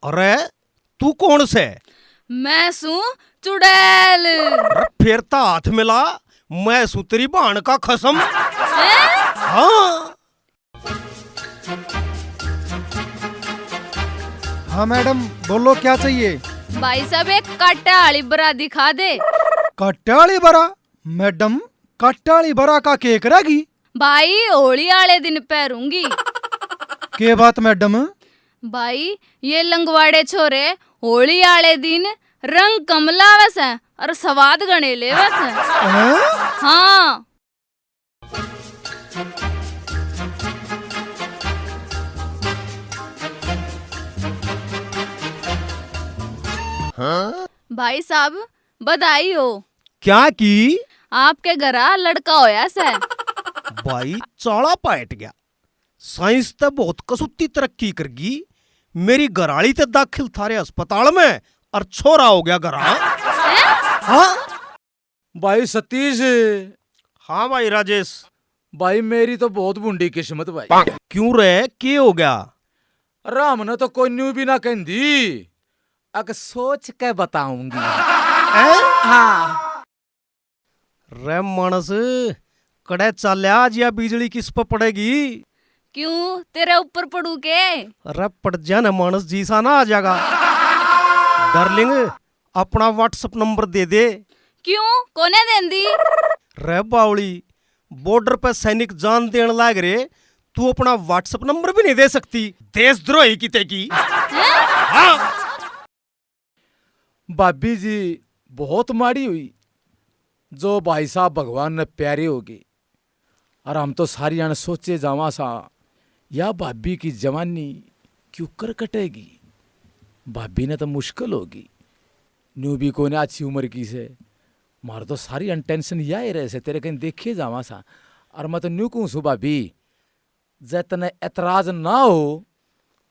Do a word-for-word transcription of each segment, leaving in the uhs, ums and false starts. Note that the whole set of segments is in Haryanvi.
अरे, तू कौन से? मैं सूं चुड़ैल। अरे, फिर तो हाथ मिला, मैं सूं तेरी भाण का खसम। हैं? हाँ। हाँ मैडम, बोलो क्या चाहिए? भाई साहब, एक काटा वाली बरा दिखा दे। काटा वाली बरा? मैडम, काटा वाली बरा का के करेगी? भाई, होली आले दिन पहरूंगी। के बात मैडम? भाई, ये लंगवाड़े छोरे होली आले दिन रंग कम लावे सै और स्वाद घणे लेवे सै। हैं? हाँ। भाई साहब, बधाई हो। क्या की? आपके घरा लड़का होया सै। भाई, चाला पाट गया। साइंस ते बहुत कसूती तरक्की कर गई। मेरी घराली ते दाखिल थारे अस्पताल में और छोरा हो गया घरा। हाँ? भाई सतीश। हाँ भाई राजेश। भाई, मेरी तो बहुत भुंडी किस्मत भाई। क्यों रे, के हो गया? राम ने तो कोई न्यू भी ना कहंदी, अक सोच के बताऊंगी। हैं? हाँ। रे मानस, कड़े चाल्या आज या बिजली किस पे पड़ेगी? क्यों, तेरे ऊपर पड़ू के? अरे पड़ जा ना मानस, जी सा ना आ जाएगा। डार्लिंग, अपना WhatsApp नंबर दे दे। क्यों, कोने देंदी? रे बावली, बॉर्डर पे सैनिक जान देन लाग रहे, तू अपना WhatsApp नंबर भी नहीं दे सकती, देशद्रोही किते की। हैं? हाँ। भाभी जी बहुत माड़ी हुई, जो भाई साहब भगवान ने प्यारे हो गए। और हम तो सारी जन सोचे जावा सा, या भाभी की जवानी क्यूकर कटेगी? भाभी ने तो मुश्किल होगी, न्यू भी कोने अच्छी उम्र की से। मारे तो सारी जन टेंशन या ही रहे से, तेरे कहीं देखे जावा सा। और मैं तो न्यू कहूँ सू भाभी, जै तन्नै एतराज ना हो,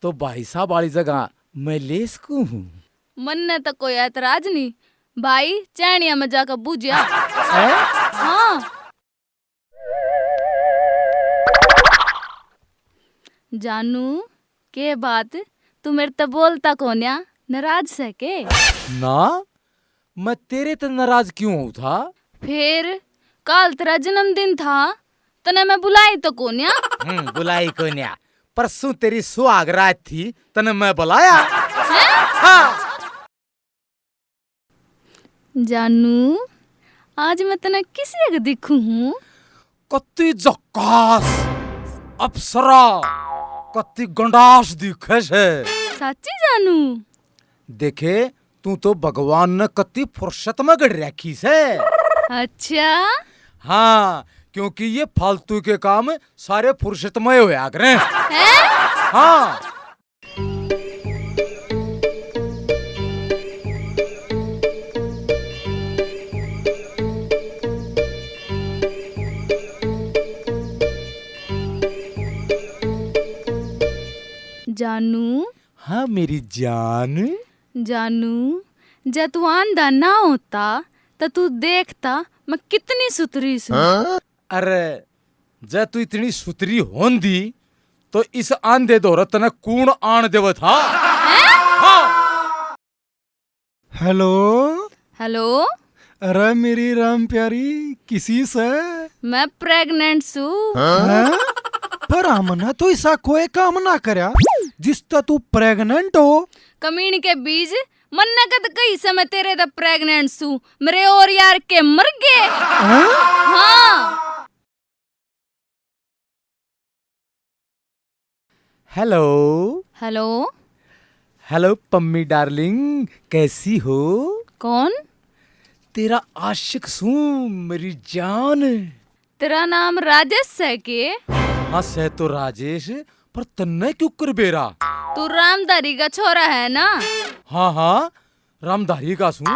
तो भाई साहब वाली जगह मैं ले सकूं हूँ। मन्नै तो कोई एतराज नहीं, भाई, चैनिया में जाकर बूझया। हैं? हाँ। जानू, के बात, तू मेरे ते बोलता कोन्या, नाराज सै के? ना, मैं तेरे ते नाराज क्यों हूँ था? फिर काल तेरा जन्मदिन था, तने मैं बुलाई तो कोन्या। हम्म, बुलाई कोन्या। परसों तेरी सुहाग रात थी, तने मैं बुलाया। हैं? हाँ। जानू, आज मैं तने किसी एक दिखूं हूँ। कत्ती झक्कास अप्सरा, कत्ती गंडास दिखे से। साची जानू? देखे, तू तो भगवान ने कत्ती फुर्सत में गढ़ रखी से। अच्छा? हाँ, क्योंकि ये फालतू के काम सारे फुर्सत में होया करें। हैं? हाँ। जानू। हाँ मेरी जान। जानू, जै तू आंधा ना होता, तो तू देखता मैं कितनी सुथरी सूं। हाँ? अरे, जै तू इतनी सुथरी होंदी, तो इस आंधे धोरै तन्नै कौन आण देवै था? हैं? हाँ। हेलो। हेलो। अरे मेरी राम प्यारी, किसी से? मैं प्रेग्नेंट सूं। हैं? पर हमने तो ऐसा कोई काम ना करया जिससे तू प्रेग्नेंट हो। कमीन के बीज, मन्ने कद कही से मैं तेरे ते प्रेग्नेंट सूं, मेरे और यार के मर गए। हैं? हाँ। हेलो। हेलो। हेलो पम्मी डार्लिंग, कैसी हो? कौन? तेरा आशिक सूं मेरी जान। तेरा नाम राजेश है के? हाँ, सै तो राजेश, पर तन्नै क्यूकर बेरा? तू रामधारी का छोरा है ना? हाँ, हाँ, रामधारी का सूं।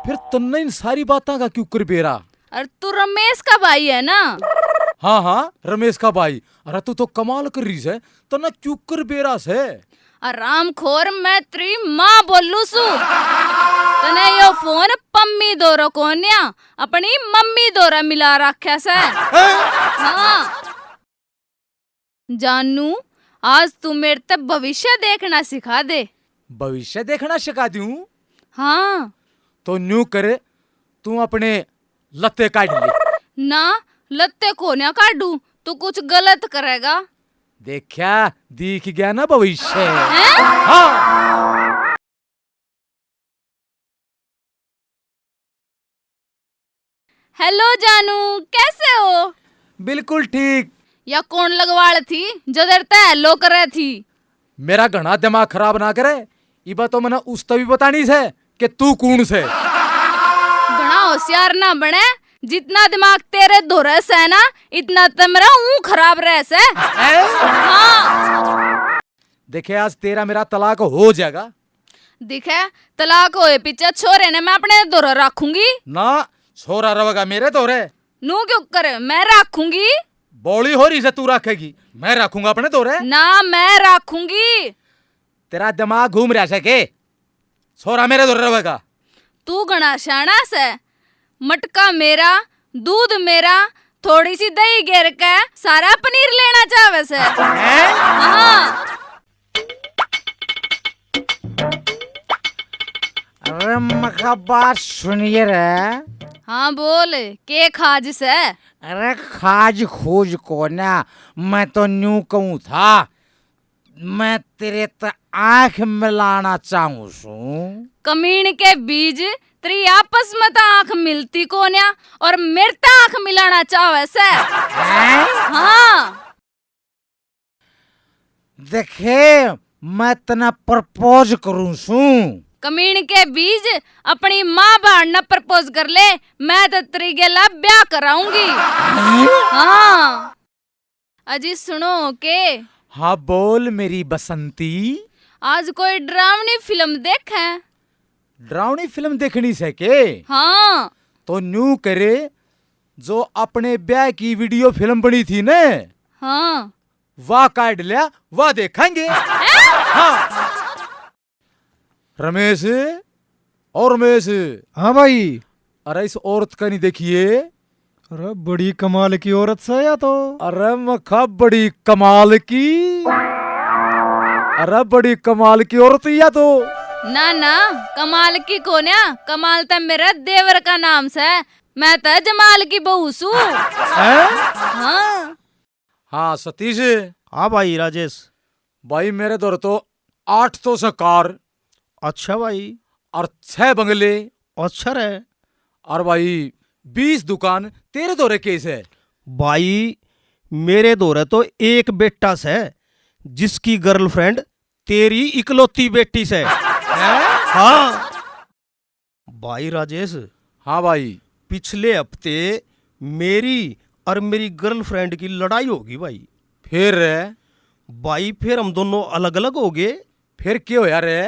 फिर तन्नै इन सारी बातां का क्यूकर बेरा? अरे, तू रमेश का भाई है ना? हाँ, हाँ, रमेश का भाई। अरे, तू तो कमाल कर रही सै, तन्नै क्यूकर बेरा सै? अरे रामखोर, मैं तेरी माँ बोलू सू। तने यो फोन पम्मी धोरै कोन्या, अपनी मम्मी धोरै मिला रखा सै। हाँ। जानू, आज तू मेरे ते भविष्य देखना सिखा दे। भविष्य देखना सिखा दूं? हाँ। तो न्यू कर, तू अपने लत्ते काट ले। ना, लत्ते कोन्या काटू, तू कुछ गलत करेगा। देखा, दिख गया ना भविष्य। हैं? हाँ। हेलो जानू, कैसे हो? बिल्कुल ठीक। या कौन लगवाल थी जो देर तै हेलो करे थी? मेरा घणा दिमाग खराब ना करे, इबा तो मने उस तभी बतानी से कि तू कौन से। घणा होशियार ना बने, जितना दिमाग तेरे धोरे से ना, इतना तो मेरा ऊँ खराब रह से। हैं? हाँ। देखे, आज तेरा मेरा तलाक हो जाएगा। दिखे, तलाक होए पीछे छोरे ने मैं अपने धोरे रखूंगी। ना, छोरा रहेगा मेरे धोरे। नू क्यों करे, मैं रखूंगी। बोली हो रही से तू रखेगी, मैं रखूंगा अपने धोरे। ना, मैं रखूंगी। तेरा दिमाग घूम रहा से के? छोरा मेरे धोरे रहेगा। तू घणा शाना से। मटका मेरा, दूध मेरा, थोड़ी सी दही घेर के सारा पनीर लेना चाहवे से। हैं? हाँ। अरे मखा, बात सुनिए रे। हाँ बोल, के खाज से? अरे खाज खोज को ना, मैं तो न्यू कहूँ था, मैं तेरे ते आंख मिलाना चाहूँ सूं। कमीन के बीज, तेरी आपस में तो आंख मिलती कोन्या और मेरे ते आंख मिलाना चाहवे से। हैं? हाँ। देखे, मैं तने प्रपोज करूँ सूं। कमीन के बीज, अपनी माँ बहन ने प्रपोज कर ले, मैं तो तेरी गेला ब्याह कराऊंगी। हैं? हाँ। अजी सुनो के। हाँ बोल मेरी बसंती। आज कोई डरावनी फिल्म देखें। डरावनी फिल्म देखनी से के? हाँ। तो न्यू करे, जो अपने ब्याह की वीडियो फिल्म बनी थी ने, हाँ। वाह काट लिया, वाह देखेंगे। हैं? हाँ। रमेश, और रमेश। हाँ भाई। अरे इस औरत का नहीं देखिए। अरे बड़ी कमाल की औरत से या तो। अरे मखा बड़ी कमाल की। अरे बड़ी कमाल की औरत या तो। ना ना, कमाल की कोन्या, कमाल तो मेरा देवर का नाम से। मैं तो जमाल की बहू सू। हैं? हाँ। हाँ सतीश। हाँ भाई राजेश। भाई मेरे धोरे तो आठ तो से कार। अच्छा भाई। और छह बंगले। अच्छा रे। और भाई बीस दुकान। तेरे धोरे के से? भाई मेरे धोरे तो एक बेटा से, जिसकी गर्लफ्रेंड तेरी इकलौती बेटी से। हैं? हाँ। भाई राजेश। हाँ भाई। पिछले हफ्ते मेरी और मेरी गर्लफ्रेंड की लड़ाई होगी भाई। फिर? भाई फिर हम दोनों अलग अलग हो गए। फिर क्या होया रे?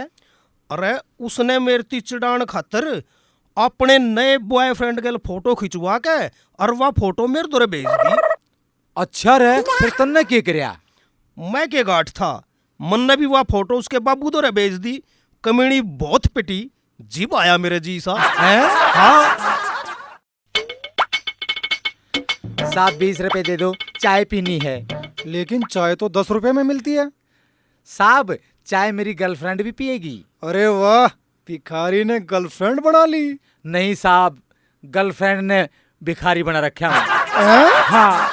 अरे उसने मेरे ती चिढ़ाण खातर अपने नए बॉयफ्रेंड के फोटो खिंचवा के और वह फोटो मेरे धोरे भेज दी। अच्छा रे, फिर तन्ने के करया? मैं के गाठ था, मन्ने भी वह फोटो उसके बाबू धोरे भेज दी। कमीनी बहुत पिटी, जिब आया मेरे जी सा। हैं? हाँ। साहब, बीस रुपए दे दो, चाय पीनी है। लेकिन चाय तो दस रुपए में मिलती है। साहब, चाय मेरी गर्लफ्रेंड भी पिएगी। अरे वाह, भिखारी ने गर्लफ्रेंड बना ली। नहीं साहब, गर्लफ्रेंड ने भिखारी बना रखा है। हैं? हाँ।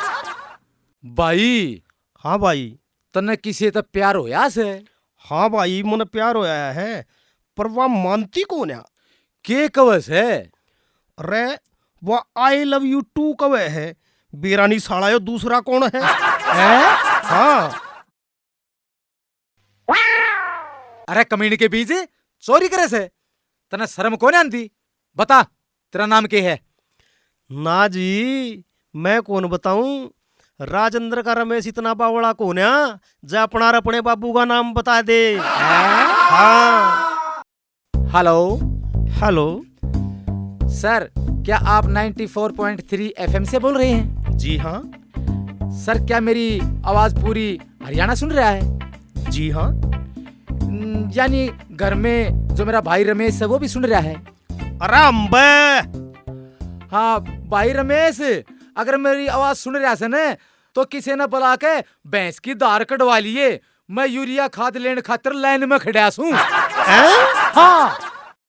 भाई। हाँ भाई। तन्ने किसी तै प्यार होया से? हाँ भाई, मन्ने प्यार होया है, पर वा मानती कोन्या। के कवे से? अरे, वा I love you too कवे है। बेरानी साला, यो दूसरा कौन है? हैं? हाँ। अरे कमीने के बीज, चोरी करे से? तन्ने शर्म कोन्या आंदी? बता, तेरा नाम के है? ना जी, मैं कौन बताऊं? राजेंद्र का रमेश इतना बावला कोन्या, जे अपना और अपने बाबू का नाम बता दे। हैं? हाँ। हेलो। हेलो। सर, क्या आप ninety four point three FM से बोल रहे हैं? जी हाँ। सर, क्या मेरी आवाज़ पूरी हरियाणा सुन रहा है? जी हाँ। न, यानी घर में जो मेरा भाई रमेश है, वो भी सुन रहा है? अरे अम्बे! हाँ, भाई रमेश, अगर मेरी आवाज़ सुन रहा है ना, तो किसी ने बुला के भैंस की धार कढ़वा लिए, मैं यूरिया खाद लेण खातर लाइन में खड़ा सूं। हैं? हाँ।